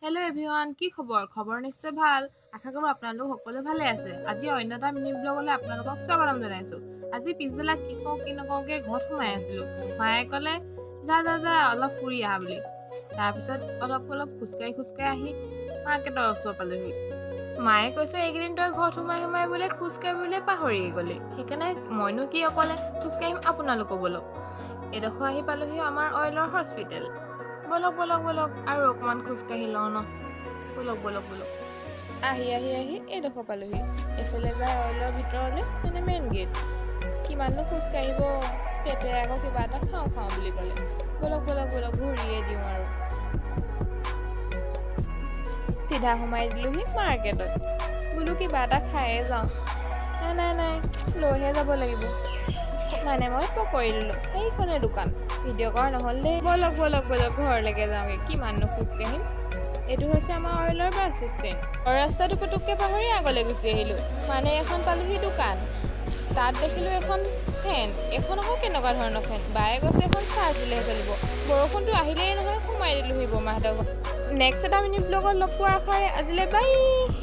Hello' everyone, কি খবৰ? খবৰ নিশ্চয় ভাল। আশা কৰোঁ আপোনালোক সকলো ভালে আছে। আজি অন্য এটা মিনি ব্লগলৈ আপোনালোকক স্বাগতম জনাইছোঁ। আজি পিছবেলা কি কওঁ কি নকওঁকৈ ঘৰত সোমাই আছিলোঁ। মায়ে ক'লে, "যা যা যা, অলপ ফুৰি আহা" বুলি। তাৰপিছত অলপ অলপ খোজকাঢ়ি খোজকাঢ়ি আহি মাৰ্কেটৰ ওচৰ পালোহি। মায়ে কৈছে, "এইকেইদিন তই ঘৰত সোমাই সোমাই বোলে খোজকাঢ়িবলৈ পাহৰিয়ে গ'লি।" সেইকাৰণে মইনো কি অকলে খোজকাঢ়িম, আপোনালোকো ব'লক। এইডোখৰ আহি পালোহি আমাৰ অইলৰ হস্পিটেল। ব'লক ব'লক ব'লক, আৰু অকণমান খোজকাঢ়ি লওঁ ন। ব'লক ব'লক ব'লক। আহি আহি আহি এইডোখৰ পালোহি। এইফালে যায় অইলৰ ভিতৰলৈ, মানে মেইন গেট। কিমাননো খোজকাঢ়িব, পেটে আকৌ কিবা এটা খাওঁ খাওঁ বুলি ক'লে। ব'লক ব'লক ব'লক, ঘূৰিয়ে দিওঁ আৰু। চিধা সোমাই দিলোহি মাৰ্কেটত। বোলো কিবা এটা খায়ে যাওঁ। নাই নাই নাই, লৈহে যাব লাগিব। মানে মই পকৰি ল'লোঁ। সেইখনে দোকান, ভিডিঅ' কৰা নহ'ল দেই। ব'লক ব'লক ব'লক, ঘৰলৈকে যাওঁগৈ। কিমাননো খোজকাঢ়িম। এইটো হৈছে আমাৰ অইলৰ বাছ ষ্টেণ্ড। ৰাস্তাটো পুটুককৈ পাহৰি আগলৈ গুচি আহিলোঁ। মানে এখন পালোহি দোকান। তাত দেখিলোঁ এখন ফেন। এইখন আকৌ কেনেকুৱা ধৰণৰ ফেন? বায়ে কৈছে এখন চাৰ্জ দিলেহে চলিব। বৰষুণটো আহিলেই নহয়, সোমাই দিলোহি বৰমাহঁতৰ ঘৰত। নেক্সট এটা মিনি ব্লগত লগ পোৱাৰ আশাৰে আজিলৈ বাই।